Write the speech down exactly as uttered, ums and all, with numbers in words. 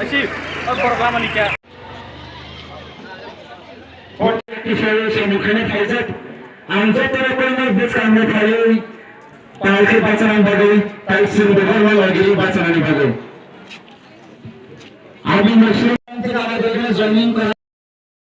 Aisi, o borok lamani kya? Kisa samung khaina phaijak. Ang joto rokomni bwskangno phaiwi palkhe bachanani bagwi, tai chwng bohorma lagiri bachanani bagwi. Aboni muchungtwi joining